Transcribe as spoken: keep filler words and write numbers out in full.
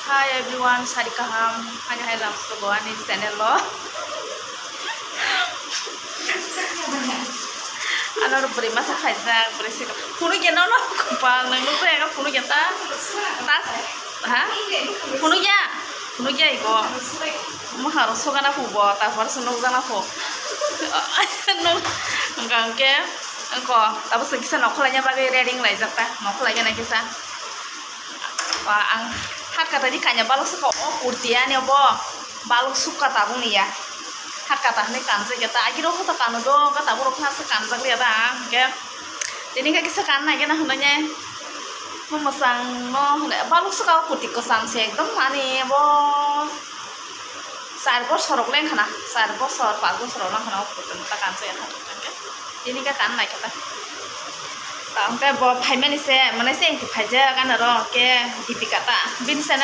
Hi everyone, sari kaham, ani hai lamsogo ani channel o. Ano bwrwi masa khaijak, bwrwi sika. Phunukya nono, kopang nang nukjaya kha phunukya ta. Tas, ha? Phunukya, phunukya iko. Mwkhang rok sugana phubo, tapor se nukjana phu. Nuk, hwnkha hwnkhe, wngkho, tabuk se kisa nokhorlaina bagwi ready wnglaijak ta, nokhorlaina kisa. Ba ang hakata di kanya balok sukha o kurti ani obo balok sukha tabuk ni ya. Hakata hwnwi kanjak ya ta, agiro kho ta kanu do, wngkha tabuk rok kha se kanjak ya ta, hwnkhe tini khe kisa kan nai gana hwnwi ne. Mo mwsang no hwnwi balok sukha o kurti kwchang se ekdom ani obo. Char bosor rok leng khana, char bosor, pas bosor rok lang khana o kurti ta kanjak ya ta. Tini khe kan nai khe ta. Ta hwnkhe bo phaimani se, mane se engti phaijak, ano ro hwnkhe Dipika ta. Bini channel